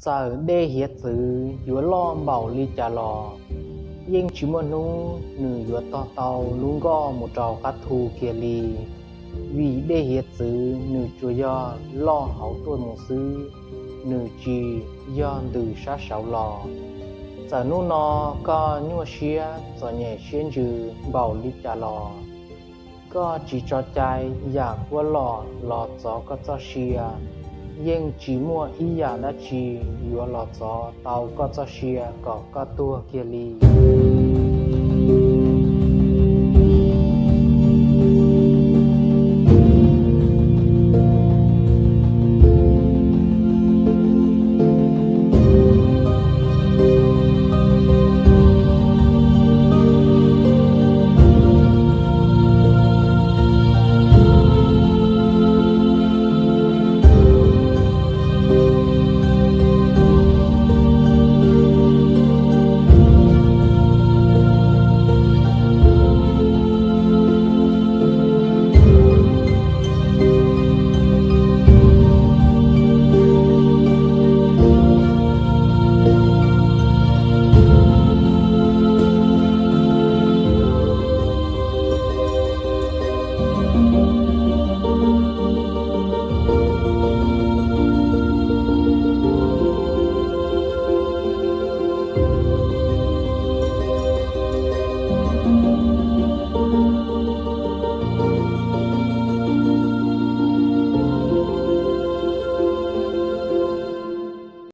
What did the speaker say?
Txawm dej hiav txwv yuav loj npaum li cas los yeej tsis muaj hnub nws yuav tog tau lub nkoj mus rau qab thu kiag li, vim dej hiav txwv nws tsuas yog loj hauv tuaj mus xwb, nws tsis yog ntws sab saud los. Txawm hnub no koj nyuaj siab txom nyem siab ntsws npaum li cas los, koj tsis tso cai yam huab lom los txov koj txoj sia, yeej tsis muaj ib yam dab tsi yuav los txov tau koj txoj sia kom koj tuag kiag li.